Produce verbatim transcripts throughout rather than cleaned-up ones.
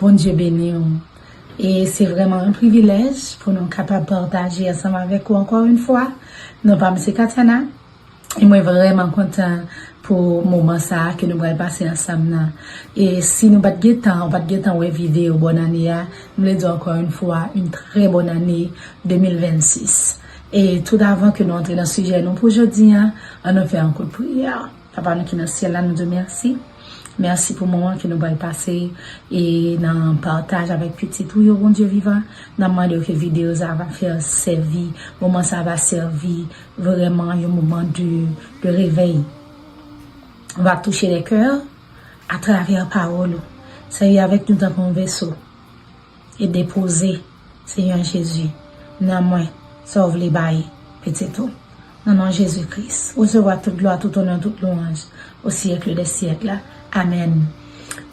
Bondye beni w. E se vrèman yon privilèj pou nou kapab pataje ansanm avèk ou ankò yon fwa. Non pa m se Katiana. E mwen vrèman kontan pou moman sa a ke nou pral pase ansanm nan. E si nou pa t gen tan, ou pa t gen tan wè videyo bòn ane a, m vle di w ankò yon fwa, yon trè bòn ane de mil vennsis. E tout avan ke nou antre nan sijè nou pou jodi a, ann nou fè yon kout priyè. Papa nou ki nan syèl la, nou di w mèsi. Mèsi pou moman ke nou pral pase e nan pataj avèk pitit ou yo, Bondye vivan. N ap mande w ke videyo sa a va fè sèvi, moman sa a va sèvi vrèman yon moman de, de réveil. Va touche les cœurs atravè pawòl ou. Sèvi avèk nou tankou yon veso e depoze, Senyè Jezi, nan mwen, sa w vle bay pitit ou. Nan non Jezi Kris, resevwa tout glwa, tout onè, tout lwanj, au siècle des siècles. Amèn.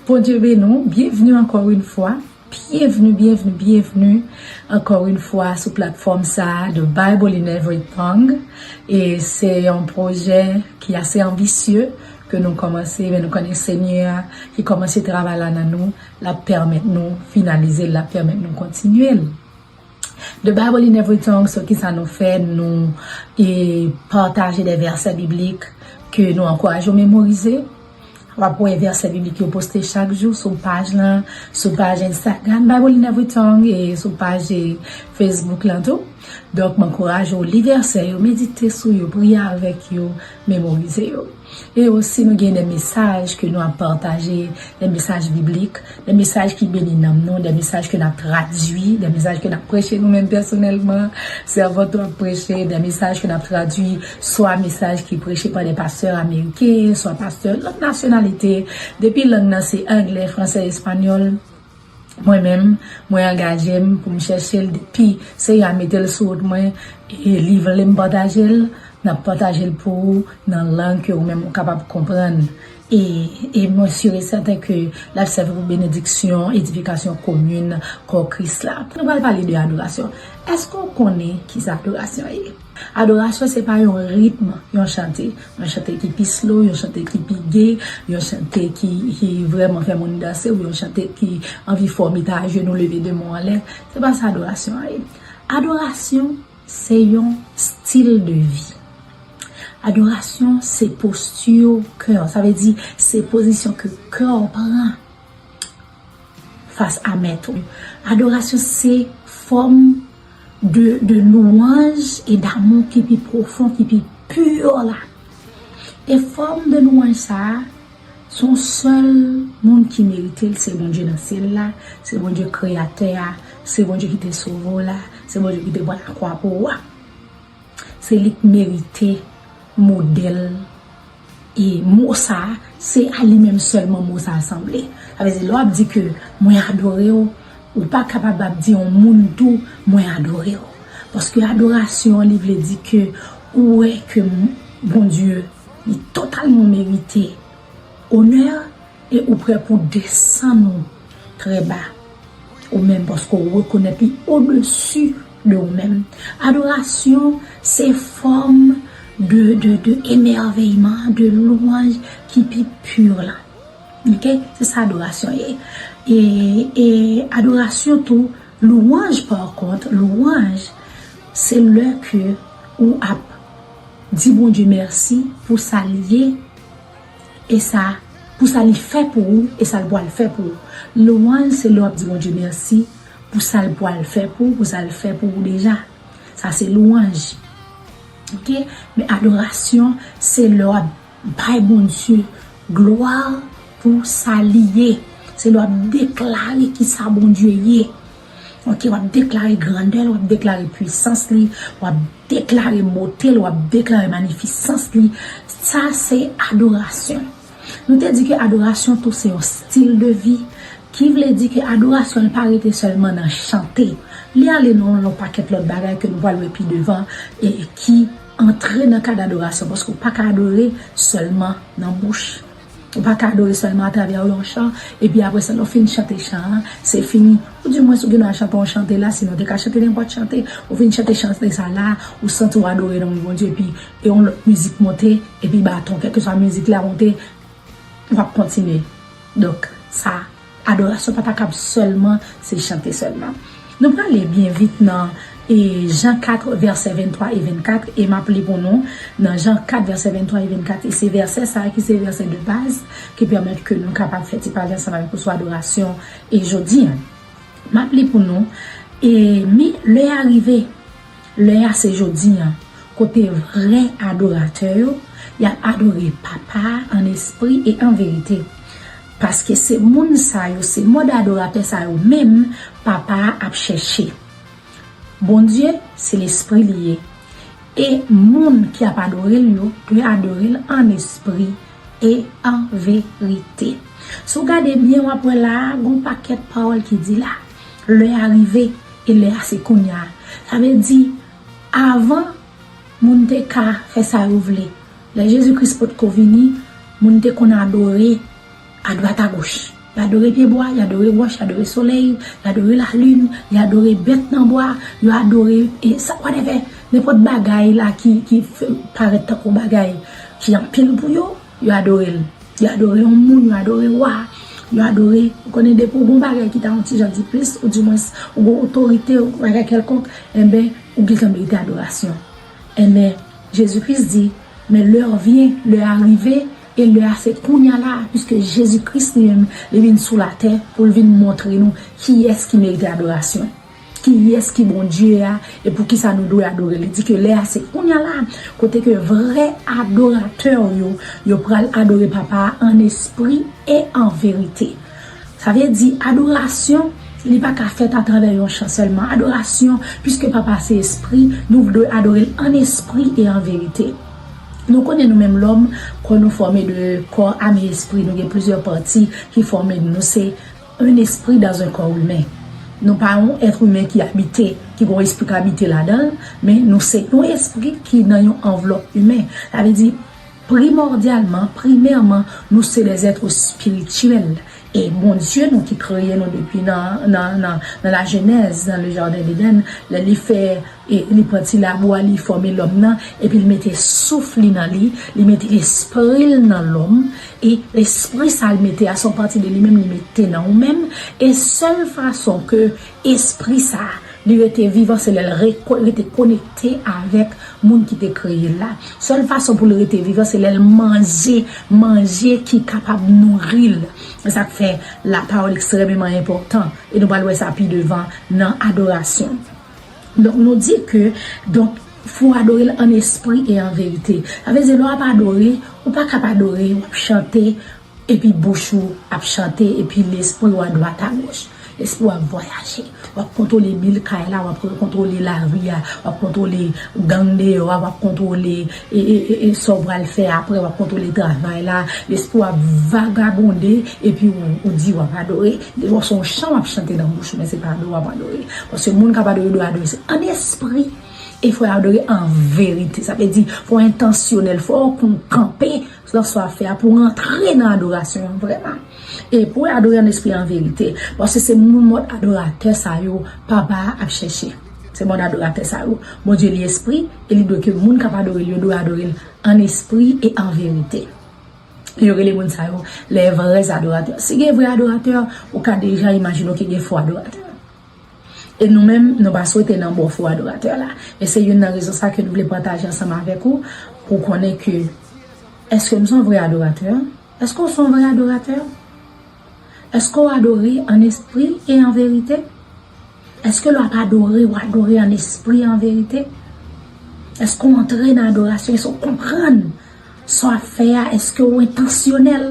Bondye beni w, byenvni ankò yon fwa. Byenvni, byenvni, byenvni ankò yon fwa sou platfòm sa a, The Bible in Every Tongue. E se yon pwojè ki ase anbisye ke nou kòmanse, men nou konnen Senyè a ki kòmanse travay la nan nou, l ap pèmèt nou finalize l, l ap pèmèt nou kontinye l. The Bible in Every Tongue, se kisa nou fè, nou e, pataje de vèsè biblik ke nou ankouraje w memorize. W ap wè vèsè biblik yo poste chak jou sou paj lan, sou paj Instagram Bible in Every Tongue e sou paj e, Facebook lan tou. Donk, m ankouraje w li vèsè yo, medite sou yo, priye avèk yo, memorize yo. E osi, nou gen de mesaj ke nou ap pataje, de mesaj biblik, de mesaj ki beni nanm nou, de mesaj ke n ap tradui, de mesaj ke n ap preche nou menm pèsonèlman, sèvant ou ap preche, de mesaj ke n ap tradui, swa mesaj ki preche pa de pastè ameriken, swa pastè lòt nasyonalite, depi lang nan se anglè, fransè, espanyòl. Mwen menm, mwen angaje m pou m chèche l depi Senyè a mete l sou wout mwen, e li vle m pataje l, n ap pataje l pou ou nan lang ke ou menm ou kapab konprann. E, e mwen si e sèten ke l ap sèvi pou benediksyon, edifikasyon komin kò Kris la. Nou pral pale de adorasyon. Èske w konnen kisa adorasyon ye? Adorasyon se pa yon ritm, yon chante. Yon chante ki pi slow, yon chante ki pi gay, yon chante ki, ki vrèman fè moun danse, ou yon chante ki anvi fò w mete ajenou, leve de men w anlè. Se pa sa adorasyon an ye. Adorasyon, se yon stil de vi. Adorasyon, se posti kè w. Sa vle di, se pozisyon ke kè w pran fas a mèt ou. Adorasyon se fòm de, de lwanj e damou ki pi pwofon, ki pi pi la. E fòm de lwanj sa a, se yon sèl moun ki merite l, se Bondye nan syèl la, se Bondye kreyatè a, se Bondye ki te sove w la, se Bondye ki te pran lakwa pou ou a. Se li k merite modèl. E mo sa a, se a li menm sèlman mo sa a sanble. Sa vle di, lè w ap di ke mwen adore w, ou pa kapab ap di yon moun tou, mwen adore w. Paske adorasyon an, li vle di ke ou wè ke m-, Bondye, li totalman merite onè, e ou prè pou desann ou trè ba. Ou menm, paske ou rekonèt li odesi de ou menm. Adorasyon, se fòm de, de, de emèveyman, de lwanj ki pi pi la. Ok? Se sa adorasyon ye. E, e adorasyon tou, lwanj, pa kont, lwanj, se lè ke ou ap di Bondye mèsi pou sa l ye, e sa, pou sa li fè pou ou, e sa l pral fè pou ou. Lwanj, se lè w ap di Bondye mèsi pou sa l pral fè pou ou, pou sa l fè pou ou deja. Sa se lwanj. Ok? Men adorasyon, se lè w ap bay Bondye glwa pou sa li ye. Se lè w ap deklare ki sa Bondye ye. Ok, w ap deklare grandè l, w ap deklare pwisans li, w ap deklare bote l, w ap deklare manifisans li. Sa se adorasyon. Nou te di ke adorasyon tou se yon stil de vi, ki vle di ke adorasyon li pa rete sèlman nan chante. Li ale nan yon pakèt lòt bagay ke nou pral wè pi devan e ki antre nan kad adorasyon, paske w pa ka adore sèlman nan bouch. Ou pa ka adore sèlman atravè yon chan, epi apre sa, lè w fin chante chan an, se fini. Ou di mwens ou gen dwa chante yon chante la, sinon w te ka chante nenpòt chante. Ou fin chante chante sa la, ou santi w adore non Bondye, epi e yon lòt mizik monte, epi baton, kèlkeswa mizik la monte, w ap kontinye. Donk, sa, Adorasyon pa ta kab sèlman se chante sèlman. Nou prale byen vit nan e Jan kat, vèsè venntwa e vennkat, e m ap li pou nou nan Jan kat, vèsè venntwa e vennkat, e se vèsè sa a ki se vèsè de baz ki pèmèt ke nou kapab fè ti pale ansanm avèk ou sou adorasyon e jodi a. M ap li pou nou. E mi lè a rive, lè a se jodi a, kote vrè adoratè yo, y ap adore Papa a an espri e an verite. Paske se moun sa yo, se mòd adoratè sa yo menm Papa a ap chèche. Bondye, se lespri li ye. E moun ki ap adore l yo dwe adore l an espri e an verite. Si w gade byen, w ap wè la a, gon pakèt pawòl ki di la. Lè a rive, e lè a se kounye a. Sa vle di, avan, moun te ka fè sa yo vle. Lè Jezi Kris potko vini, moun te konn adore adwat agoch. Yo adore pyebwa, yo adore wòch, yo adore solèy, yo adore lalin, yo adore bèt nan bwa, yo adore e, sa, whatever, nenpòt bagay la ki, ki parèt tankou bagay ki anpil pou yo, yo adore l. Yo adore yon moun, yo adore wa, yo adore, ou konnen depi w gon bagay ki ta yon ti jan di plis, ou dimwens ou gon otorite, ou bagay kèlkonk, enben, ou gentan merite adorasyon. Enben, Jezi Kris di, men lè vyen, lè a rive, e lè a se kounye a la, piske Jezi Kris li menm, li vin sou latè pou l vin montre nou kiyès ki merite adorasyon. Kiyès ki Bondye a, e poukisa nou dwe adore l. Li di ke lè a se kounye a la, kote ke vrè adoratè yo, yo pral adore Papa a an espri e an verite. Sa vle di, adorasyon, li pa ka fèt atravè yon chan sèlman. Adorasyon, piske Papa se espri, nou dwe adore l an espri e an verite. Nou konnen nou menm lòm, kò nou fòme de kò, ame, espri. Nou gen plizyè pati ki fòme nou. Nou se un esprit dans un corps humain. Nou pa yon èt imen ki abite, ki gon espri k abite ladan l, men nou se yon espri ki nan yon anvlòp imen. Sa vle di, primòdyalman, primèman, nou se des êtres spirituels. E Bondye nou ki kreye nou depi nan, nan, nan, nan la Genèse, dans le jardin d'Éden, lè li fè, e li pran ti labou a, li fòme lòm nan, epi li mete souf li nan li, li mete lespri l nan lòm, e lespri sa l mete a, se yon pati de li menm li mete nan ou menm, e sèl fason ke espri sa, li rete vivan, se lè l reko-, rete konekte avèk moun ki te kreye l la. Sèl fason pou l rete vivan, se lè l manje manje ki kapab nouri l. Se sa k fè lapawòl ekstrèmeman enpòtan. E nou pral wè sa pi devan nan adorasyon. Donk, nou di ke, donk, fò w adore l an espri e an verite. Sa vle di, lè w ap adore, ou pa kab adore, w ap chante, epi bouch ou ap chante, epi lespri w adwat agoch. Lespri w ap vwayaje. W ap kontwole bil kay la, w ap kontwole lari a, w ap kontwole gang deyò a, w ap kontwole e, e, e, e sa w pral fè apre, w ap kontwole travay la. Lespri w ap vagabonde, epi ou, ou di w ap adore. Depi w se yon chan w ap chante nan bouch ou, men se pa adore w ap adore. Paske moun k ap adore dwe adore se an espri. E fò w adore an verite. Sa vle di, fò w entansyonèl, fò w kon-, kanpe nan sa w ap fè a pou w rantre nan adorasyon an vrèman. E pou w adore an espri, an verite. Paske se moun mòd adoratè sa yo Papa a ap chèche. Se mòd adoratè sa yo. Bondye li espri, e li dwe ke moun k ap adore l yo dwe adore l an espri e an verite. Yo rele moun sa yo les vrais adorateurs. Si gen vrè adoratè, ou ka deja imajine w ke gen fo adoratè. E nou menm, nou pa swete nan bò fo adoratè la. E se youn nan rezon sa ke nou vle pataje ansanm avèk ou, pou w konnen ke, èske m se yon vrè adoratè? Èske w se yon vrè adoratè? Èske w adore an espri e an verite? Èske lè w ap adore, w adore an espri e an verite? Èske w antre nan adorasyon? Èske w konprann sa w ap fè a? Èske w entansyonèl?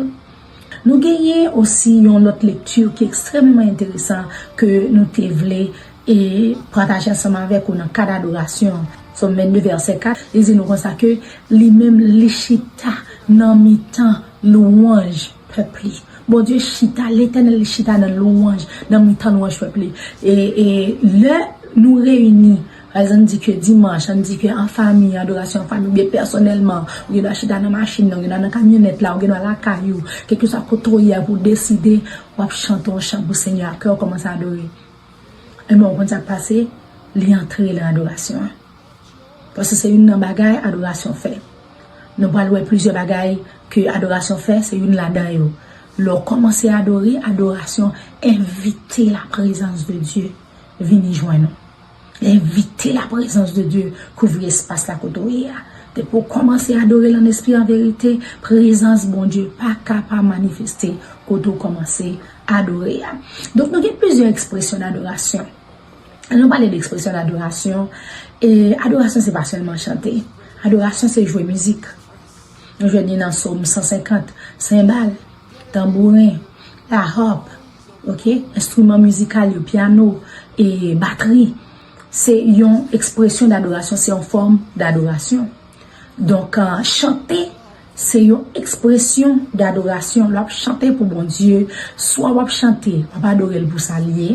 Nou genyen osi yon lòt lekti ki ekstrèmeman enteresan ke nou te vle e pataje ansanm avèk ou nan kad adorasyon. Sòm vennde, vèsè kat, li di nou konsa ke li menm li chita nan mitan lwanj pèp li. Bondye chita, Letènèl li chita nan lwanj, nan mitan lwanj pèp li. E, e lè nou reyini, pa egzanp, di ke dimanch, ann di ke an fanmi, adorasyon an fanmi, oubyen pèsonèlman, ou gen dwa chita nan machin nan, ou gen dwa nan kamyonèt la, ou gen dwa lakay ou, kèlkeswa kote w ye a pou w deside, w ap chante yon chan pou Senyè a, kè w kòmanse adore. Enben, ou konn sa k pase? Li antre nan adorasyon an. Paske se youn nan bagay adorasyon fè. Nou pral wè plizyè bagay ke adorasyon fè, se youn ladan yo. Lè w kòmanse adore, adorasyon Envite la prezans de Dye vini jwenn ou. Envite la prezans de Dye kouvri espas la kote w ye a. Depi w kòmanse adore l an espri an verite, prezans Bondye pa ka pa manifeste kote w kòmanse adore a. Donk, nou gen plizyè ekspresyon dadorasyon. Lè nou pale de ekspresyon dadorasyon, e adorasyon se pa sèlman chante. Adorasyon se jwe mizik. Nou jwenn li nan Sòm san senkant, senbal, tanbouren, lahap, ok, enstriman mizikal yo, pyano, e batri. Se yon ekspresyon dadorasyon, se yon fòm dadorasyon. Donk, euh, chante, se yon ekspresyon dadorasyon. Lè w ap chante pou Bondye, swa w ap chante, w ap adore l pou sa l ye,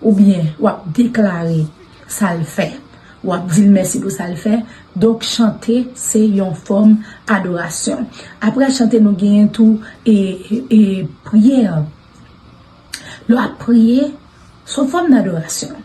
oubyen w ap deklare sa l fè. W ap di l mèsi pou sa l fè. Donk, chante, se yon fòm adorasyon. Apre chante, nou genyen tou e, e, e priyè. Lè w ap priye, se yon fòm dadorasyon.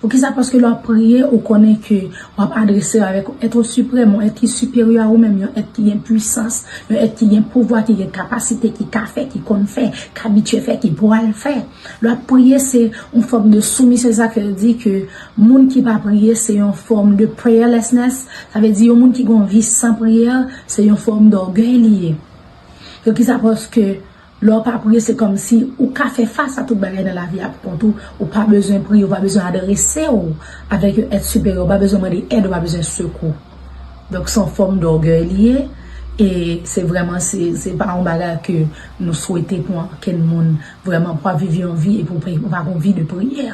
Poukisa? Paske lè w ap priye, ou konnen ke w ap adrese w avèk yon èt siprèm, yon èt ki siperyè a ou menm, yon èt ki gen pwisans, yon èt ki gen pouvwa, ki gen kapasite, ki ka fè, ki konn fè, k abitye fè, ki pral fè. Lè w ap priye, se yon fòm de soumisyon. Se sa k fè yo di ke moun ki pa priye, se yon fòm de prayerlessness. Sa vle di, yon moun ki gen yon vi san priyè, se yon fòm dògèy li ye. Poukisa? Paske lè w pa priye, se kòmsi ou ka fè fas a tout bagay nan lavi a pou kont ou. Ou pa bezwen priye, ou pa bezwen adrese w avèk yon èt siperyè, ou pa bezwen mande èd, ou pa bezwen sekou. Donk, se yon fòm dògèy li ye. E se vrèman, se, se pa yon bagay ke nou swete pou ankenn moun. Vrèman, pou w ap viv yon vi epi w pa, ou pa gen yon vi de priyè.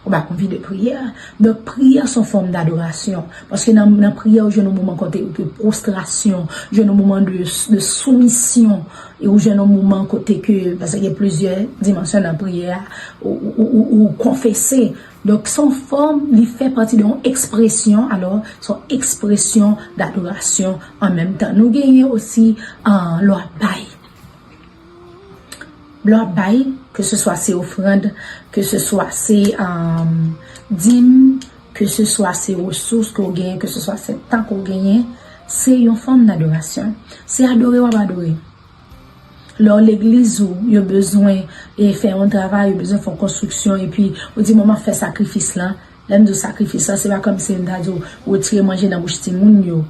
Ou pa gen yon vi de priyè. Donk, priyè se yon fòm dadorasyon. Paske nan, nan priyè, ou jwenn yon moman kote ke pwostrasyon, jwenn yon moman de, de soumisyon, e ou jwenn yon moman kote ke, paske gen plizyè dimansyon nan priyè a, ou, ou, ou, ou, ou konfese. Donk, se yon fòm, li fè pati de yon ekspresyon, alò, se yon ekspresyon dadorasyon an menm tan. Nou genyen osi, euh, lè w ap bay. Lè w ap bay, ke se swa se ofrann, ke se swa se, um, dim, ke se swa se resous ke w genyen, ke se swa se tan ke w genyen, se yon fòm dadorasyon. Se adore w ap adore. Lè w legliz ou, yo bezwen e fè yon travay, yo bezwen fè yon konstriksyon, epi ou di, "Bon, m ap fè sakrifis lan." Lè m di w sakrifis lan, se pa kòmsi m ta di w retire manje nan bouch timoun yo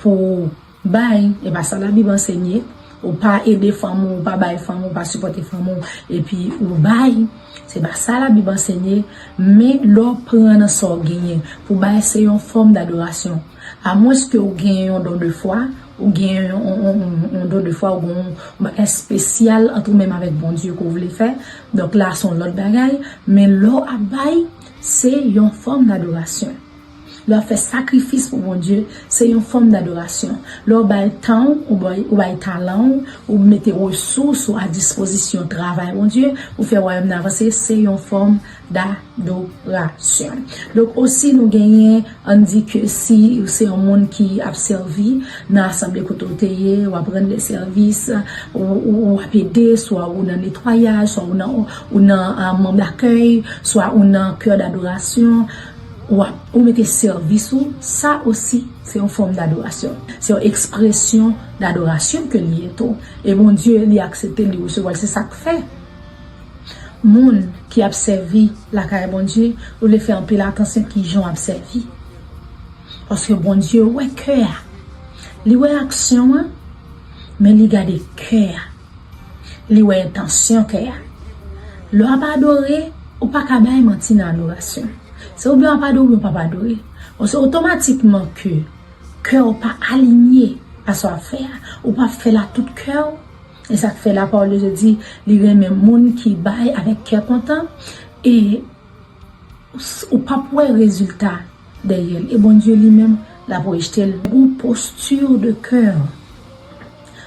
pou w bay, e pa sa Labib ansenye. Ou pa ede fanmi w, ou pa bay fanmi w, ou pa sipòte fanmi w, epi ou bay. Se pa sa Labib ansenye, men lè w pran nan sa w genyen pou bay, se yon fòm dadorasyon. Amwenske ou gen yon don de fwa, ou gen yon, yon, yon, yon don de fwa, ou gen yon, yon bagay espesyal ant ou menm avèk Bondye ke w vle fè. Donk la, se yon lòt bagay, men lè w ap bay, se yon fòm dadorasyon. Lè w ap fè sakrifis pou Bondye, se yon fòm dadorasyon. Lè w bay tan w, ou bay, ou bay talan w, ou mete resous ou a dispozisyon travay Bondye, pou fè wayòm nan avanse, se yon fòm dadorasyon. Donk, osi, nou genyen, ann di ke si ou se yon moun ki ap sèvi nan asanble kote w te ye, w ap rann de sèvis, ou, ou, ou ap ede, swa ou nan netwayaj, swa ou nan, ou nan, ah, manm dakèy, swa ou nan kè dadorasyon, w ap, ou mete sèvis ou, sa osi, se yon fòm dadorasyon. Se yon ekspresyon dadorasyon ke li ye tou. E Bondye, li aksepte l, li resevwa l. Se sa k fè moun ki ap sèvi lakay Bondye, ou dwe fè anpil atansyon kijan w ap sèvi. Paske Bondye wè kè a. Li wè aksyon an, men li gade kè a. Li wè entansyon kè a. Lè w ap adore, ou pa ka bay manti nan adorasyon. Se oubyen w ap adore oubyen w p ap adore. Bon, se otomatikman ke kè w pa alinye a sa w ap fè a. Ou p ap fè l ak tout kè w. E sa k fè lapawòl de Dye di, li renmen moun ki bay avèk kè kontan. E ou p ap wè rezilta dèyè l. E Bondye li menm, l ap rejte l. Gon posture de cœur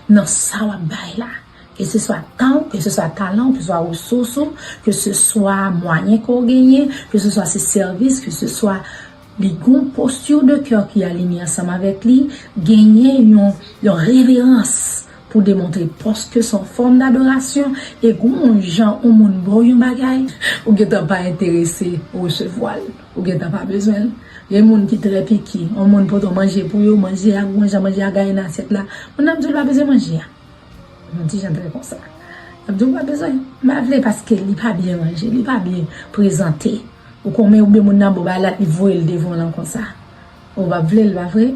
nan sa w ap bay la. Ke se swa tan w, ke se swa talan w, ke se swa resous ou, ke se swa mwayen ke w genyen, ke se swa se sèvis, ke se swa li gon posture de cœur ki alinye ansanm avèk li, genyen yon, yon reverans pou demontre, paske se yon fòm dadorasyon, e gon yon jan yon moun ba w yon bagay, ou gentan pa enterese resevwa l, ou gentan pa bezwen l. Gen moun ki trè piki, yon moun pote w manje pou yo, manje a, gon jan manje a gaye nan asyèt la, moun nan ap di w l pa bezwen manje a. Yon ti jan trè konsa. L ap di w pa bezwen. M pa vle paske li pa byen ranje, li pa byen prezante. Ou konmen oubyen moun nan ba w bagay la, li voye l devan w lan konsa. Ou p ap vle l, pa vre?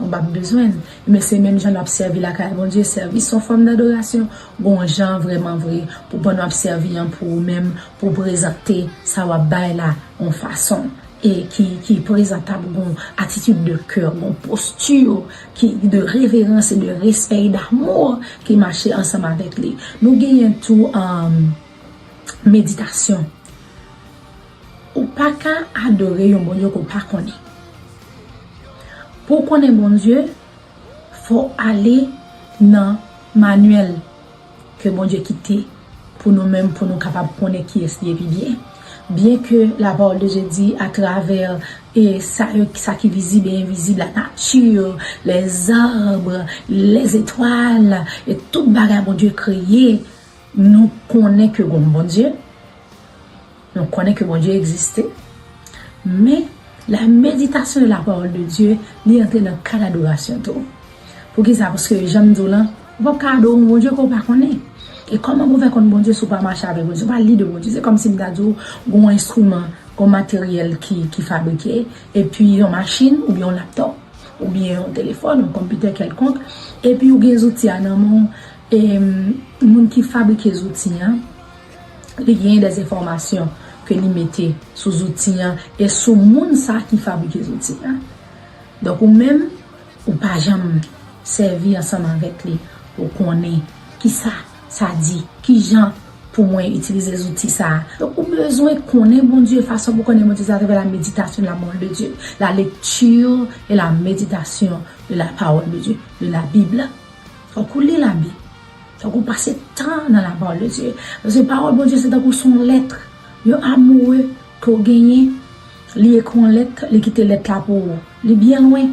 Ou p ap bezwen l. Men se menm jan n ap sèvi lakay Bondye, sèvis se yon fòm dadorasyon. Gon jan vrèman vre pou pandan w ap sèvi an pou ou menm, pou w prezante sa w ap bay la yon fason e ki, ki prezantab, gon atitid de kè, gon posti ki de reverans e de respè e damou ki mache ansanm avèk li. Nou genyen tou um, meditasyon. Ou pa ka adore yon Bondye ke w pa konnen. Pou w konnen Bondye, fò w ale nan manyèl ke Bondye kite pou nou menm, pou nou kapab konnen kiyès li ye pi byen. Byen ke la parole de Dieu di, atravè e sa, yo, sa ki vizib e envizib, la nature, les arbres, les étoiles, e tout bagay Bondye kreye, nou konnen ke gon Bondye, nou konnen ke Bondye egziste, men la méditation de la parole de Dieu, li antre nan kad adorasyon tou. Poukisa? Paske jan m di w lan, ou p ap ka adore yon Bondye ke w pa konnen. E kòman pou w fè konn Bondye si w pa mache avèk Bondye, si w pa li de Bondye? Se kòmsi m ta di w, gon enstriman, gon materyèl ki, ki fabrike, epi yon machin oubyen yon laptòp, oubyen yon telefòn, yon konpitè kèlkonk, epi ou gen zouti a nan men w, e moun ki fabrike zouti an, li genyen de enfòmasyon ke li mete sou zouti an e sou moun sa ki fabrike zouti an. Donk, ou menm, ou pa janm sèvi ansanm avèk li pou konnen kisa sa di, kijan pou mwen itilize zouti sa a. Donk, ou bezwen konnen Bondye, fason pou konnen Bondye, se atravè la méditation de la parole de Dieu, la lecture et la méditation de la parole de Dieu, de la Bible. Fòk ou li Labib. Fòk ou pase tan nan la parole de Dieu. Paske pawòl Bondye se tankou se yon lèt, yon amoure ke w genyen, li ekri yon lèt, li kite lèt la pou ou. Li byen lwen.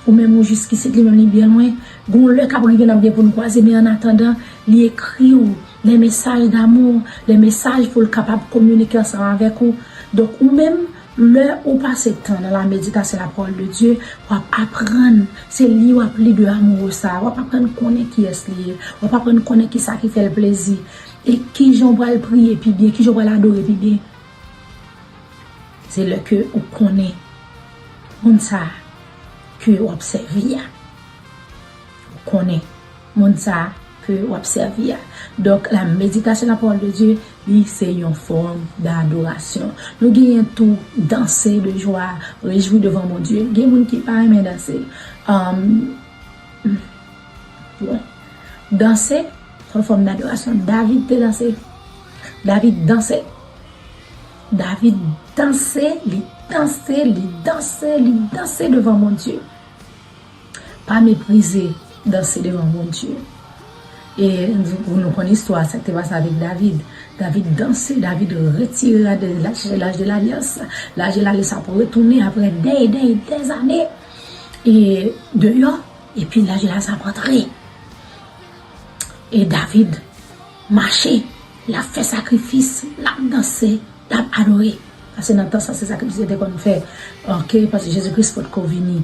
Ou menm ou jiskisit, li menm li byen lwen. Gon lè k ap rive n ap gen pou n kwaze, men annatandan, li ekri w les messages d'amour, les messages pou l kapab kominike ansanm avèk ou. Donk, ou menm, lè ou pase tan nan la méditation la parole de Dieu, w ap aprann, se li w ap li de amoureux sa, w ap aprann konnen kiyès li ye, w ap aprann konnen kisa ki fè l plezi, e kijan w pral priye pi byen, kijan w pral adore pi byen. Se lè ke ou konnen moun sa ke w ap sèvi a. Ou konnen moun sa ke w ap sèvi a. Donk, la méditation de la parole de Dieu, li se yon fòm dadorasyon. Nou genyen tou danse de joie, réjouis devant mon Dieu. Gen moun ki pa renmen danse. Um, bon, danse, se yon fòm dadorasyon. David te danse. David danse. David danse, li danse, li danse, li danse devan Bondye. Pa meprize danse devan Bondye. E nou, nou konn istwa sa ki te pase avèk David. David danse, David retire laj, laj de lalyans, laj de lalyans ap retounen apre dè, dè, dèzane e deyò, epi laj de lalyans ap antre. E David mache, l ap fè sakrifis, l ap danse, l ap adore. Paske nan tan sa, se sakrifis yo te konn fè. Oke, paske Jezi Kris potko vini.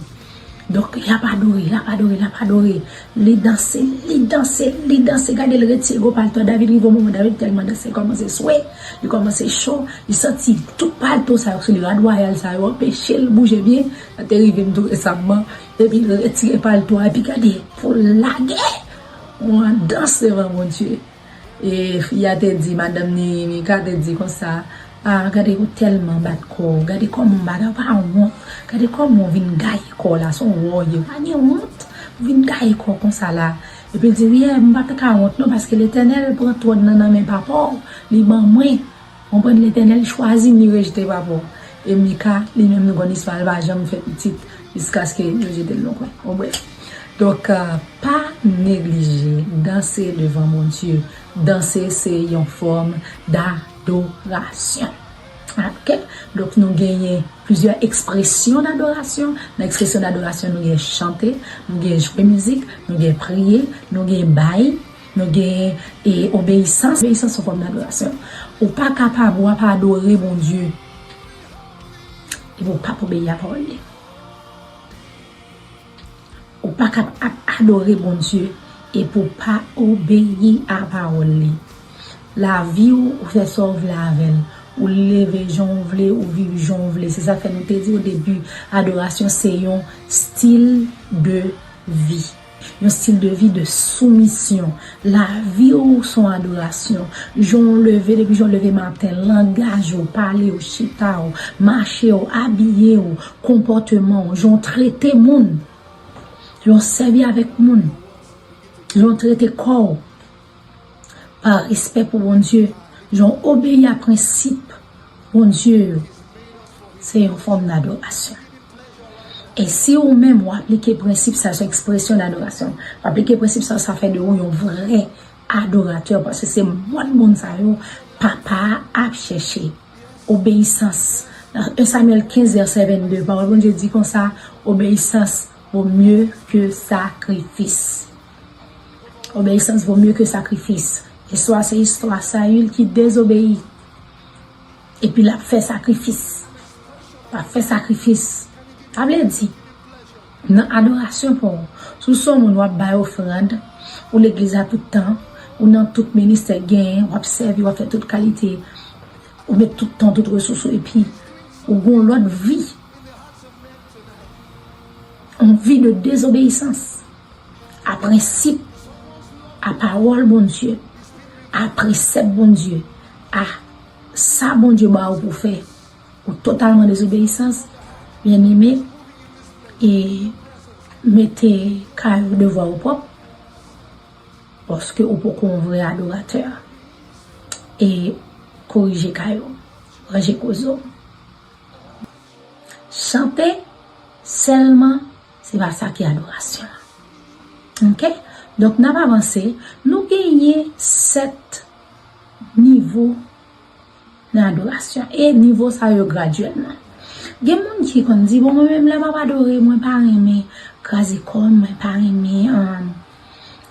Donk, l ap adore, l ap adore, l ap adore. Li danse, li danse, li danse. Gade, l retire gwo palto a. David rive yon moman, David tèlman danse, li kòmanse swe, li kòmanse cho, li santi tout palto sa yo sou li, rad wayal sa yo anpeche l bouje byen. Sa te rive m tou resamman. Epi l retire palto a, epi gade, pou l lage yon dans devan Bondye. E fi a te di, madanm ni, Mika te di konsa, a, gade ou tèlman bat kò w, gade kòman w bat, ou pa wont, gade kòman w vin gaye kò w la, se yon wòrye, ou pa gen wont, ou vin gaye kò w konsa la. Epi l di, wi, m pa t ka wont non, paske Letènèl pran twòn nan nan men papa w, li ban mwen. Konprann, Letènèl chwazi m, li rejte papa w. E Mika, li menm, nou konn istwa l, pa janm fè pitit jiskaske yo jete l nan kwen. Bon, brèf. Donk, euh, pa neglije danse devan Bondye. Danse se yon fòm dadorasyon. Oke? Donk, nou genyen plizyè ekspresyon dadorasyon. Nan ekspresyon dadorasyon, nou gen chante, nou gen jwe mizik, nou gen priye, nou gen bay, nou gen, e, obeyisans. Obeyisans se yon fòm dadorasyon. Ou pa kapab w ap adore Bondye epi w p ap obeyi a pawòl li. Ou pa kab ap adore Bondye epi w pa obeyi a pawòl li. Lavi w, ou fè sa w vle avè l. Ou leve jan w vle, ou viv jan w vle. Se sa k fè nou te di o debi, adorasyon se yon stil de vi. Yon stil de vi de soumisyon. Lavi w se yon adorasyon. Jan w leve, depi jan w leve maten, langaj ou, pale w, chita w, mache w, abiye w, konpòteman w, jan w trete moun, jan w sèvi avèk moun, jan w trete kò w. Pa respè pou Bondye, jan w obeyi a prensip Bondye yo, se yon fòm dadorasyon. E si ou menm ou aplike prensip sa, se yon ekspresyon dadorasyon. Ou aplike prensip sa, sa fè de ou yon vrè adoratè, paske se mòd moun sa yo Papa a ap chèche. Obeyisans. Nan en Samyèl kenz, vèsè vennde, pawòl Bondye di konsa, obeyisans vo mye ke sakrifis. Obeyisans vo mye ke sakrifis. Istwa se istwa Sayil ki dezobeyi. Epi l ap fè sakrifis. L ap fè sakrifis. Sa vle di, nan adorasyon pa w, si w se yon moun w ap bay ofrann, ou legliz la tout tan, ou nan tout ministè k genyen, w ap sèvi, w ap fè tout kalite, ou met tout tan, tout resous ou, epi ou gen yon lòt vi, yon vi de dezobeyisans a prensip, a pawòl Bondye, a presèp Bondye, a sa Bondye ba ou pou fè, ou totalman dezobeyisans, byeneme, e mete kay ou devwa ou pwòp, paske ou poko yon vrè adoratè. E korije kay ou, ranje koze w. Chante sèlman, se pa sa ki adorasyon an. Oke? Donk, n ap avanse. Nou genyen sèt nivo nan adorasyon. E nivo sa yo gradyèlman. Gen moun ki konn di, "Bon, mwen menm lè m ap adore, mwen pa renmen kraze kò m, mwen pa renmen, um,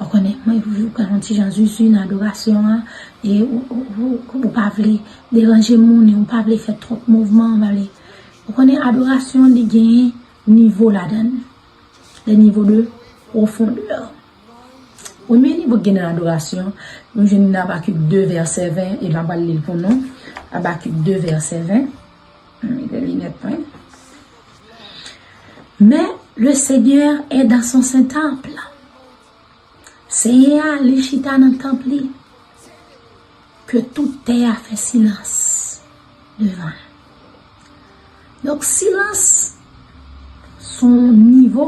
ou konnen, mwen vle pran yon ti jan zuzu nan adorasyon an, e ou, ou, ou, ou pa vle deranje moun, e ou pa vle fè twòp mouvman, ou pa vle." Ou konnen adorasyon, li genyen nivo ladan l. De nivo de pwofondè. Premye nivo ki gen nan adorasyon, nou jwenn nan Abakik de vèsè ven, e m ap al li l pou nou. Abakik de vèsè ven. M mete linèt mwen. Mais le Seigneur est dans son saint temple. Senyè a, li chita nan tanp li. Ke tout tè a fè silans devan l. Donk, silans se yon nivo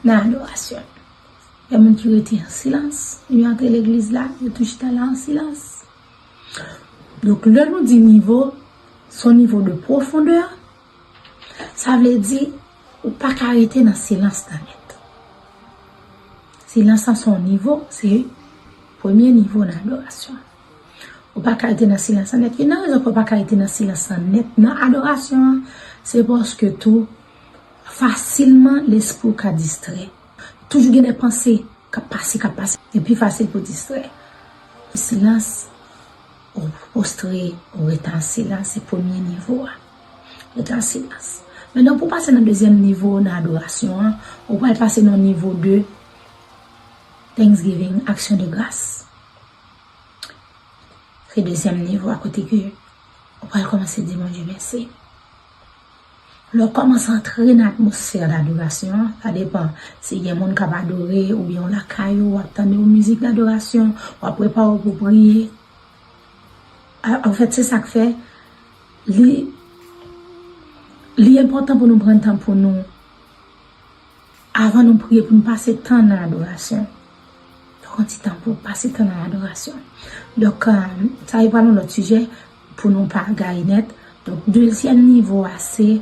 nan adorasyon. Gen moun ki rete an silans, yo antre legliz la, yo tou chita la an silans. Donk, lè nou di nivo, se yon nivo de pwofondè, sa vle di, ou pa ka rete nan silans nan nèt. Silans lan se yon nivo, se premye nivo nan adorasyon. Ou pa ka rete nan silans lan nèt. Youn nan rezon ke w pa ka rete nan silans lan nèt nan adorasyon an, se paske tou fasilman lespri w ka distrè. Toujou gen de panse k ap pase, k ap pase. Li pi fasil pou distrè. Silans, ou postre, ou rete an silans, se premye nivo a. Rete an silans. Mentnan, pou w pase nan dezyèm nivo nan adorasyon an, ou pral pase nan nivo de thanksgiving, aksyon de gras. Se dezyèm nivo a kote ke ou pral kòmanse di Bondye mèsi. Lè w kòmanse antre nan atmosfè dadorasyon an, sa depann si gen moun k ap adore oubyen w lakay ou, w ap tande yon mizik dadorasyon, w ap prepare w pou priye. A, anfèt, se sa k fè li, li enpòtan pou nou pran tan pou nou, avan nou priye, pou nou pase tan nan adorasyon. Pran ti tan pou pase tan nan adorasyon. Donk, um, sa e pral yon lòt sijè pou nou pa gaye nèt. Donk, dezyèm nivo a se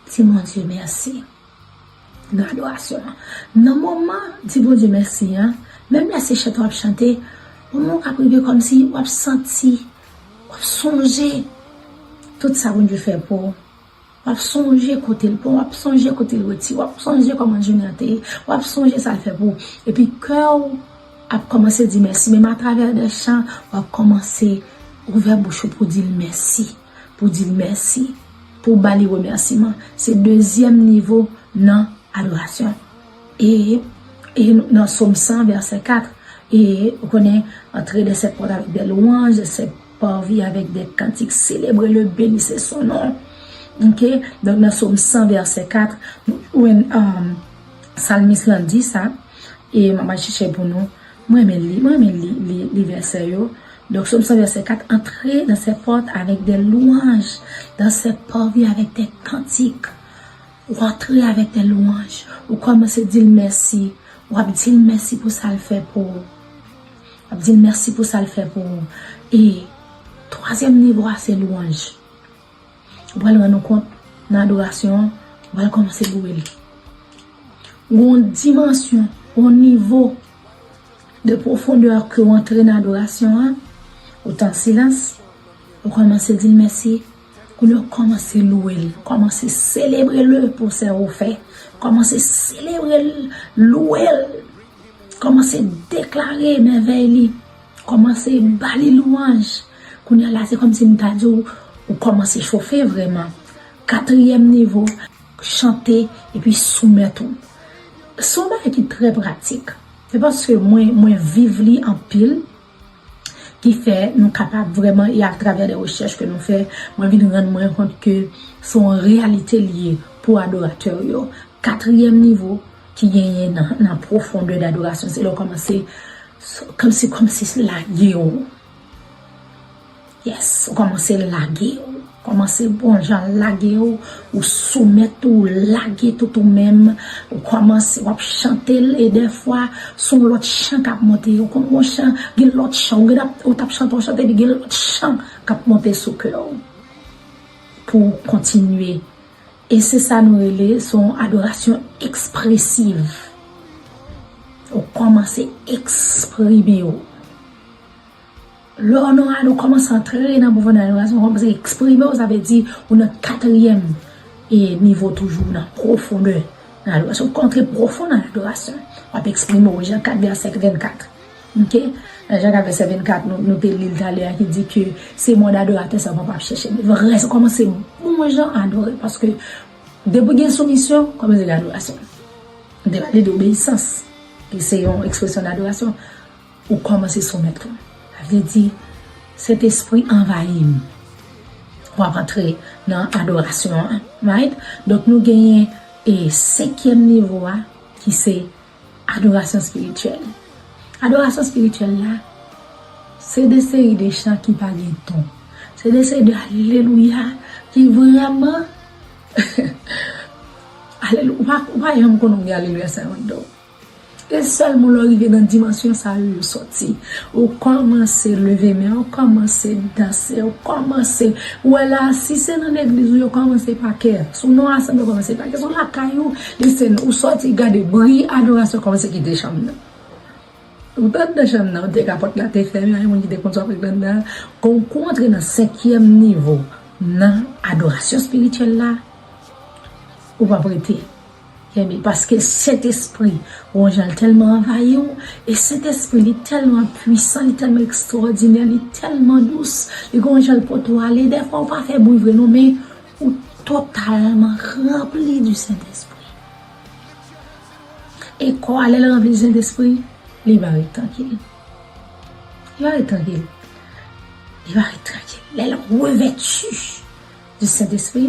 di Bondye mèsi nan adorasyon an. Nan moman di Bondye mèsi an, menm lè se chante w ap chante, moman w ka rive kòmsi w ap santi, w ap sonje tout sa Bondye fè pou ou. W ap sonje kote l pran w, w ap sonje kote l retire w, w ap sonje kòman jounen an te ye, w ap sonje sa l fè pou ou. Epi kè w ap kòmanse di mèsi, menm atravè de chan, w ap kòmanse ouvè bouch ou pou di l mèsi, pou di l mèsi, pou w ba li remèsiman. Se dezyèm nivo nan adorasyon. E, e nan Sòm san, vèsè kat, E, ou konnen, entrer dans ses portes avec des louanges, ses parvis avec des cantiques, célébrer-le, bénissez son nom. Ok? Donk, nan Sòm san, vèsè kat, nou jwenn, um, salmis lan di sa, e m ap al chèche pou nou. Mwen renmen li, mwen renmen li, li, li vèsè yo. Donk, Sòm san, vèsè kat, entrer dans ses portes avec des louanges, dans ses parvis avec des cantiques. Ou antre avèk de lwanj. Ou kòmanse di l mèsi. W ap di l mèsi pou sa l fè pou ou. W ap di l mèsi pou sa l fè pou ou. E twazyèm nivo a se lwanj. Ou pral rann ou kont nan adorasyon an, ou pral kòmanse louwe l. Gon dimansyon, gon nivo de pwofondè ke w antre nan adorasyon an, ou t an silans, ou kòmanse di l mèsi, kounye a w kòmanse louwe l, kòmanse selebre l pou sa w fè, kòmanse selebre l, louwe l, kòmanse deklare mèvèy li, kòmanse ba li lwanj. Kounye a la, se kòmsi m ta di w, ou kòmanse chofe vrèman. Katriyèm nivo, chante epi soumèt ou. Se yon bagay ki trè pratik. Se paske mwen, mwen viv li anpil ki fè nou kapab vrèman, e atravè de rechèch ke nou fè, mwen vin rann mwen kont ke se yon reyalite li ye pou adoratè yo. Katriyèm nivo ki genyen nan, nan pwofondè dadorasyon, se lè w kòmanse, kòmsi, kòmsi lage w. Yes, ou kòmanse lage w. Kòmanse bon jan lage w. Ou soumèt ou, lage tout ou menm. Ou kòmanse, w ap chante l, e dèfwa, se yon lòt chan k ap monte. Ou konn yon chan, gen lòt chan. Ou gen ap, ou t ap chante yon chante, epi gen lòt chan k ap monte sou kè w. Pou w kontinye. E se sa nou rele, se yon adorasyon ekspresiv. Ou kòmanse eksprime w. Lè w nan ado, kòmanse antre nan pwofondè adorasyon, kòmanse eksprime w, sa vle di ou nan katriyèm e nivo toujou, nan pwofondè nan adorasyon. Ou antre pwofon nan adorasyon. W ap eksprime w, Jan kat, vèsè vennkat. Ok? Nan Jan kat, vèsè vennkat, nou, nou te li l talè a ki di ke se mòd adoratè sa w pap ap chèche. Men vrè, se kòmanse bon jan adore, paske depi gen soumisyon, kòmanse gen adorasyon. Nou te pale de obeyisans, ki se yon ekspresyon dadorasyon. Ou kòmanse soumèt ou. Sa vle di, Sentespri anvayi m. W ap antre nan adorasyon an, right? Donk, nou genyen, e, senkyèm nivo a, ki se adorasyon espirityèl. Adorasyon espirityèl la, se de seri de chan ki pa gen ton. Se de seri de alelouya ki vrèman, alelu-, ou pa, ou pa janm konnen w gen alelouya sa yo anndan w. E sèlman lè w rive nan dimansyon sa yo, yo sòti. Ou kòmanse leve men, ou kòmanse danse, ou kòmanse, ou wè la, si se nan legliz ou, yo kòmanse pa kè. Si w nan yon asanble, yo kòmanse pa kè. Si w lakay ou, listen, ou sòti, gade, bri adorasyon kòmanse kite chanm nan. Ou t anndan chanm nan, ou te ka pòt la te fèmen, a yon moun ki te konn sa w ap regle anndan. Kon, kou w antre nan senkyèm nivo nan adorasyon espirityèl la, ou p ap rete. Kenbe, paske Sentespri, yon jan l tèlman anvayi w, e Sentespri, li tèlman pwisan, li tèlman ekstwòdinè, li tèlman dous, li gon jan l pote w ale. Dèfwa, ou pa fè bri vre non, men ou totalman ranpli di Sentespri. E kò a, lè l ranpli di Sentespri, li pa ret trankil. Li pa ret trankil. Li pa ret trankil. Lè l revèti di Sentespri,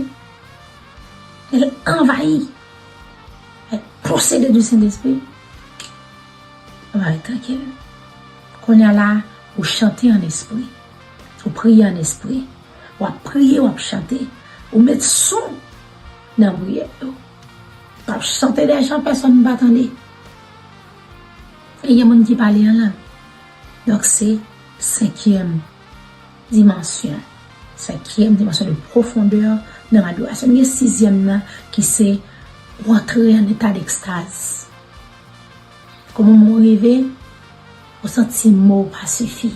lè l anvayi, lè l posede di Sentespri, li pa ret trankil. Kounye a la, ou chante an espri. Ou priye an espri. W ap priye, w ap chante. Ou met son nan priyè yo. W ap chante de jan pèsonn pa tande. E gen moun ki pale an lang. Donk, se senkyèm dimansyon. Senkyèm dimansyon de pwofondè nan adorasyon. Gen sizyèm nan ki se ou antre an eta dekstaz. Kòman w rive, ou santi mo pa sifi.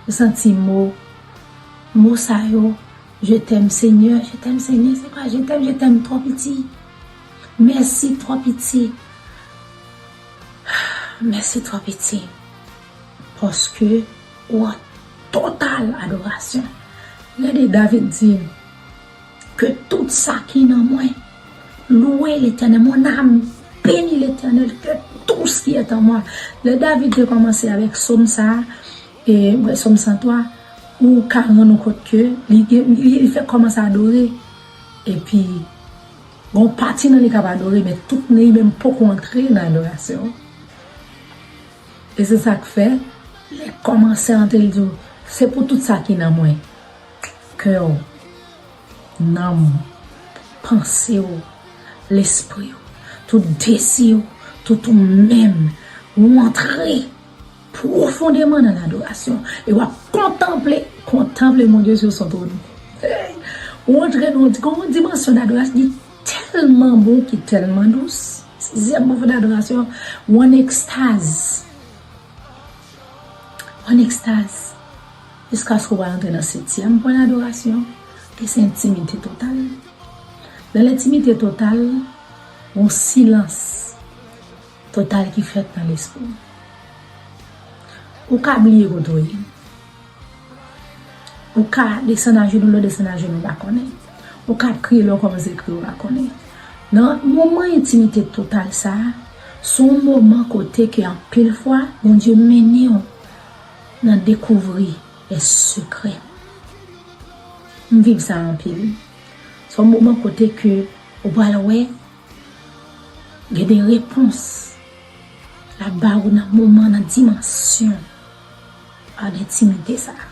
Ou santi mo, mo sa yo, je t'aime Seigneur, je t'aime Seigneur, se pa je t'aime, je t'aime twò piti. Mèsi twò piti. Mèsi twò piti. Paske ou an total adorasyon. Gade, David di, que tout ça qui est en moi loue l'Éternel. Mon âme, bénis l'Éternel. Que tout ce qui est en moi. Lè David te kòmanse avèk sòm sa a, e, wè, sòm san twa, ou ka rann ou kont ke li, li, li fèk kòmanse adore. Epi, gon pati nan li k ap adore, men tout nan li menm poko antre nan adorasyon. E se sa k fè, lè l kòmanse antre, l di w, se pou tout sa ki nan mwen, kè w, nanm ou, panse w, lespri w, tout dezi w, tout ou menm, ou antre pwofondeman nan ladorasyon. E w ap kontanple, kontanple Bondye sou son twòn. Hey! Ou antre nan yon dimansyon dadorasyon ki tèlman bon, ki tèlman dous. Sizyèm pwofondè adorasyon, ou an ekstaz. Ou an ekstaz. Jiskaske w pral antre nan setyèm pwen adorasyon, ki se entimite total. Nan lentimite total, yon silans total ki fèt nan lespri w. Ou ka bliye kote w ye. Ou ka desann ajenou, lè w desann ajenou, w pa konnen. Ou ka ap kriye, lè w kòmanse kriye, w pa konnen. Nan moman entimite total sa a, se yon moman kote ke anpil fwa, Bondye mennen w nan dekouvri lè sekrè. M viv sa anpil. Se yon moman kote ke ou pral wè, gen de repons l ap ba ou nan moman, nan dimansyon, a, lentimite sa a.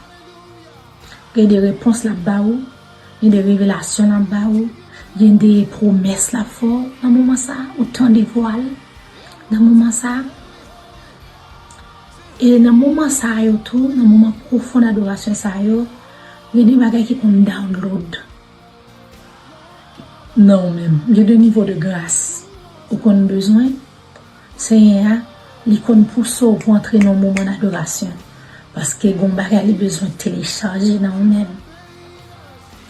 Gen de repons l ap ba ou, gen de revelasyon l ap ba ou, gen de pwomès l ap fè w nan moman sa a, ou tande vwa l nan moman sa a. E nan moman sa yo tou, nan moman pwofon adorasyon sa yo, gen de bagay ki konn download nan ou menm. Gen de nivo de gras ou konn bezwen. Senyè a, li konn pouse w pou antre nan yon moman adorasyon. Paske gen yon bagay li bezwen telechaje nan ou menm.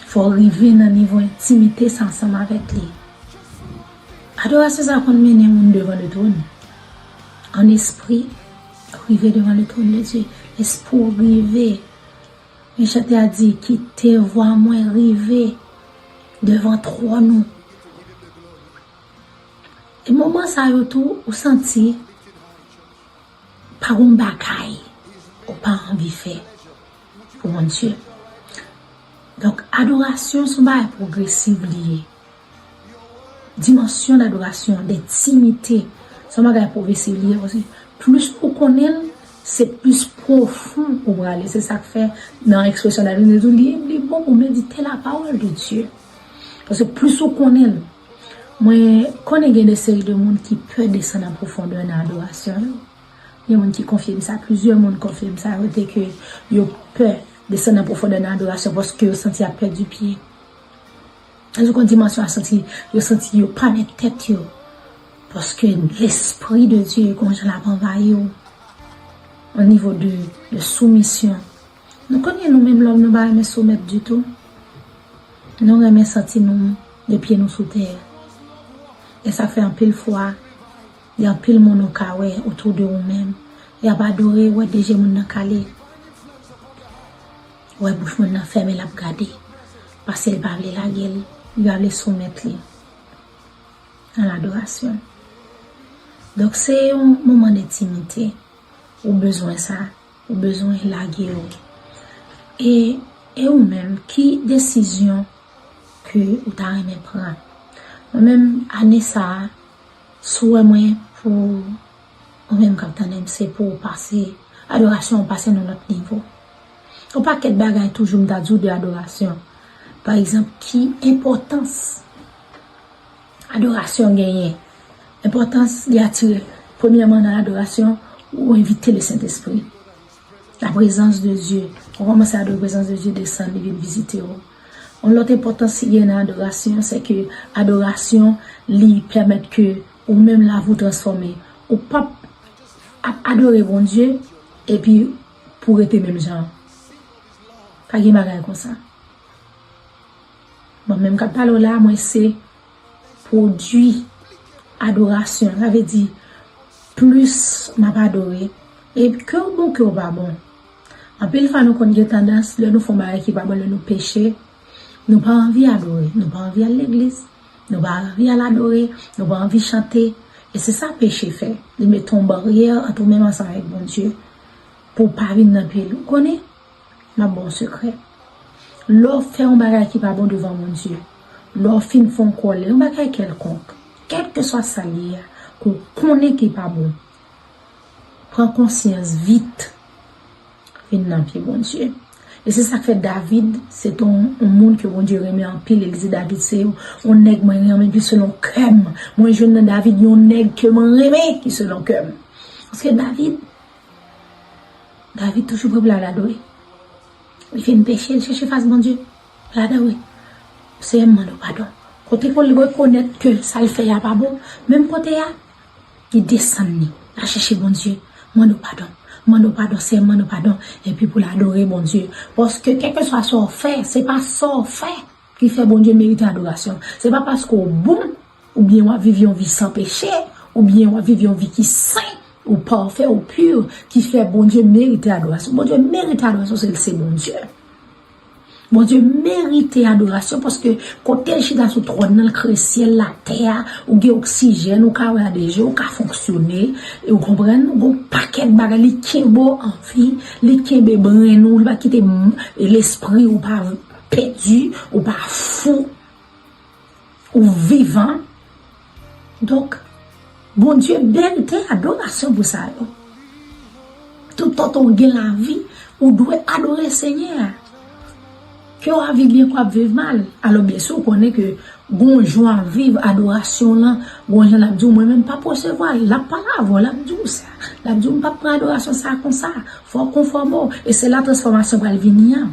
Fò w rive nan nivo entimite sa ansanm avèk li. Adorasyon sa konn mennen moun devan le twòn. An espri, rive devan le twòn de Dye. Espri w rive. Men chante a di, kite vwa mwen rive devan twòn ou. E moman sa yo tou, ou santi pa gon bagay ou pa anvi fè pou Bondye. Donk, adorasyon se yon bagay pwogresiv li ye. Dimansyon adorasyon, de entimite, se yon bagay pwogresiv li ye, paske plis ou konnen l, se plis pwofon ou prale. Se sa k fè, nan ekspresyon David, li di, li bon pou medite la parole de Dieu. Paske plis ou konnen l, mwen konnen gen de seri de moun ki pè desann an pwofondè nan adorasyon yo. Gen moun ki konfime sa, plizyè moun konfime sa, yo di ke yo pè desann an pwofondè nan adorasyon paske yo santi y ap pèdi pye. Yo konn dimansyon a santi, yo santi yo pa mèt tèt yo. Paske Lespri de Dye, gon jan l ap anvayi w. An nivo de, de soumisyon. Nou konnen nou menm lòm, nou pa renmen soumèt ditou. Nou renmen santi nou de pye nou sou tè. E sa fè anpil fwa, gen anpil moun ou ka wè otou de ou menm. Y ap adore, wè de je moun nan kale. Wè bouch moun nan fèmen, l ap gade. Paske l pa vle lage l, li pa vle soumèt li. Nan ladorasyon. Donk, se yon moman entimite. Ou bezwen sa. Ou bezwen lage w. E, e ou menm, ki desizyon ke ou ta renmen pran? Mwen menm, ane sa a, swè mwen pou ou menm k ap tande m, se pou w pase, adorasyon w pase nan lòt nivo. Yon pakèt bagay toujou m ta di w de adorasyon. Pa egzanp, ki enpòtans adorasyon genyen? Enpòtans li atire, premyèman, nan adorasyon, ou envite Lesentespri. La présence de Dieu. Ou kòmanse adore, prezans de Dye desann, li vin vizite w. Yon lòt enpòtans ki gen nan adorasyon, se ke adorasyon, li pèmèt ke ou menm lavi w transfòme. Ou p ap ap adore Bondye, epi pou w rete menm jan an. Pa gen bagay konsa. Mwen menm k ap pale w la, mwen se pwodui adorasyon. Sa vle di, plis m ap adore, e ke w bon, ke w pa bon. Anpil fwa, nou konn gen tandans, lè nou fè yon bagay ki pa bon, lè nou peche, nou pa anvi adore, nou pa anvi al legliz, nou pa anvi al adore, nou pa anvi chante. E se sa peche fè. Li mete yon baryè ant ou menm ansanm avèk Bondye pou w pa vin nan pye l. Ou konnen? M ap ba w yon sekrè. Lè w fè yon bagay ki pa bon devan Bondye, lè w fin fè yon kòlè, yon bagay kèlkonk, kèlkeswa sa l ye a, ke w konnen ki pa bon, pran konsyans vit, vin nan pye Bondye. E se sa k fè David, se te yon, yon moun ke Bondye renmen anpil, e li di David se yon nèg mwen renmen pi selon kè m. Mwen jwenn nan David yon nèg ke mwen renmen ki selon kè m. Paske David, David toujou pre pou l al adore. Li fin peche, li chèche fas Bondye. L adore. Seyè, m mande w padon. Kote ke l rekonèt ke sa l fè a pa bon, menm kote a, li desann li. L al chèche Bondye. Mande w padon. Mande w padon, Seyè, m mande w padon. Epi pou l adore Bondye. Paske kèlkeswa sa w fè, se pa sa w fè ki fè Bondye merite adorasyon. Se pa paske w bon, oubyen w ap viv yon vi san peche, oubyen w ap viv yon vi ki sen, ou pafè, ou pi, ki fè Bondye merite adorasyon. Bondye merite adorasyon, se l se Bondye. Bondye merite adorasyon paske kote l chita sou twòn nan, l kreye syèl, latè a, ou gen oksijèn, ou ka wè a de je, ou ka fonksyone, e ou konprann, ou gen yon pakèt bagay, li kenbe w an vi, li kenbe brenn ou, li pa kite m-, lespri ou pa pèdi, ou pa fou. Ou vivan. Donk, Bondye merite adorasyon pou sa yo. Toutan w gen lavi, ou dwe adore Senyè a. Ke w ap viv byen, ke w ap viv mal. Alò, byen si w konnen ke gon jan w ap viv adorasyon lan, gon jan l ap di w, mwen menm m p ap resevwa l, l ap pale avè w, l ap di w sa. L ap di w, m p ap pran adorasyon sa konsa. Fò w konfòme w. E se la transfòmasyon pral vini an.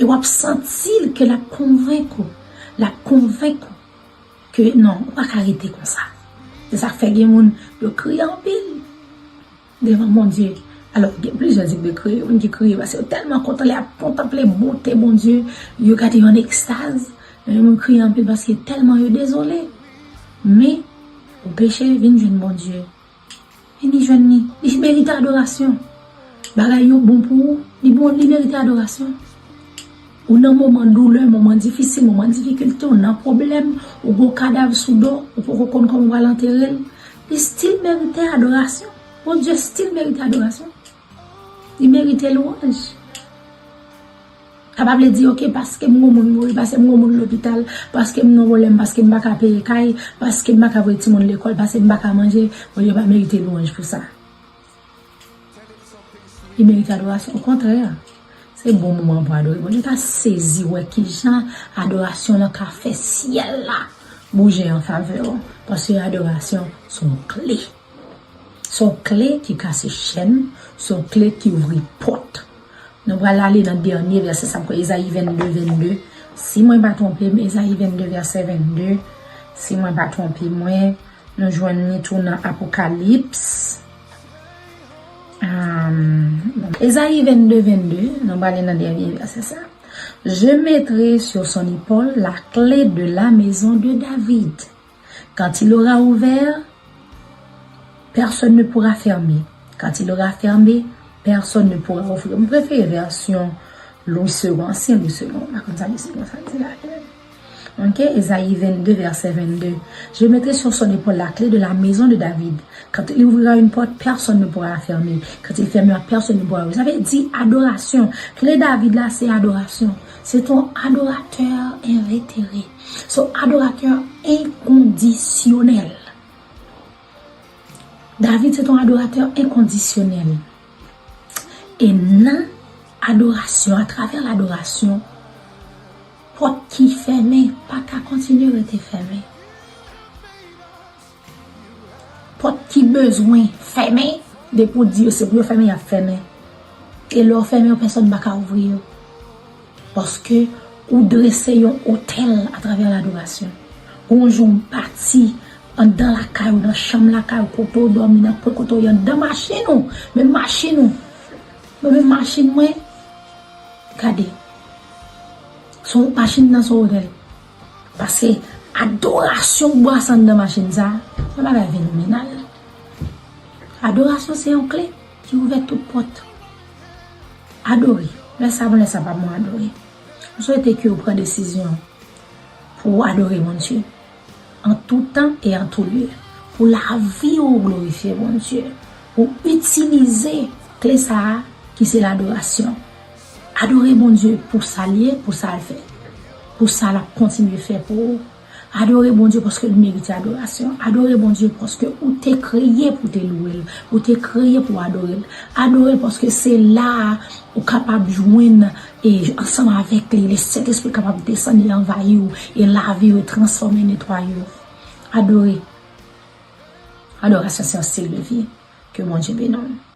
E w ap santi l ke l ap konvenk ou. L ap konvenk ou ke non, ou pa ka rete konsa. Se sa k fè gen moun, yo kriye anpil devan Bondye. Alò, gen plizyè tip de kriye. Moun ki kriye paske yo tèlman kontan, lè y ap kontanple bonte Bondye, yo gade yo an ekstaz. Men moun kriye anpil paske tèlman yo dezole. Men, ou peche, vin jwenn Bondye. Vini jwenn li. Li merite adorasyon. Bagay yo bon pou ou, li bon, li merite adorasyon. Ou nan moman doulè, moman difisil, moman difikilte, ou nan pwoblèm, ou gon kadav sou do, ou poko konn kòman ou pral antere l, li still merite adorasyon. Bondye still merite adorasyon. Li merite lwanj. Sa pa vle di, oke, paske m gon moun mouri, paske m gon moun lopital, paske m nan pwoblèm, paske m pa ka peye kay, paske m pa ka voye timoun lekòl, paske m pa ka manje, Bondye pa merite lwanj pou sa. Li merite adorasyon. Okontrè, se bon moman pou adore Bondye. Ou ta sezi wè kijan adorasyon lan ka fè syèl la bouje an favè w. Paske adorasyon se yon kle. Se yon kle ki kase chèn, se yon kle ki ouvri pòt. Nou pral ale nan dènye vèsè sa ankò, Ezayi vennde, vennde. Si mwen pa twonpe m, Ezayi vennde, vèsè vennde. Si mwen pa twonpe mwen, nou jwenn li tou nan Apokalips. Am, Ezayi vennde, vennde, nou prale nan dènye vèsè sa. Je mettrai sur son épaule la clé de la maison de David. Quand il aura ouvert, personne ne pourra fermer. Quand il aura fermé, personne ne pourra ouvrir. Mwen prefere vèsyon Louis Segond, ansyen Louis Segond. M pa konn sa Louis Segond sa di la. Ok, Ezayi vennde, vèsè vennde. Je mettrai sur son épaule la clé de la maison de David. Quand il ouvrira une porte, personne ne pourra la fermer. Quand il fermera, personne ne pourra ouvrir. Sa vle di adorasyon. Kle David la, se adorasyon. Se yon adoratè envetere. Se yon adoratè enkondisyonèl. David se yon adoratè enkondisyonèl. E nan adorasyon, atravè ladorasyon, pòt ki fèmen pa ka kontinye rete fèmen. Pòt ki bezwen fèmen, depi w di yo se pou yo fèmen, y ap fèmen. E lè w fèmen yo, pèsonn pa ka ouvri yo. Paske ou drese yon otèl atravè ladorasyon. Gon jou w pati anndan lakay ou, nan chanm lakay ou, kote w dòmi, nan kwen kote w ye, anndan machin ou, menm machin ou. Mwen menm machin mwen, gade. Se yon machin nan se yon otèl. Paske adorasyon k brase anndan machin sa, se yon bagay fenomenal. Adorasyon se yon kle ki ouvè tout pòt. Adore. Lè sa bon, lè sa pa bon, adore. M swete ke w pran desizyon pou w adore Bondye. En tout temps et en tout lieu. pou lavi w glorifye Bondye, pou itilize kle sa a ki se ladorasyon. Adore Bondye pou sa l ye, pou sa l fè, pou sa l ap kontinye fè pou ou. Adore Bondye paske l merite adorasyon. Adore Bondye paske ou te kreye pou te lwe l, ou te kreye pou adore l. Adore l paske se la a ou kapab jwenn e ansanm avèk li, Sentespri kapab desann e anvayi w e lavi w e transfòme, netwaye w. Adore. Adorasyon se yon stil de vi. Ke Bondye beni w.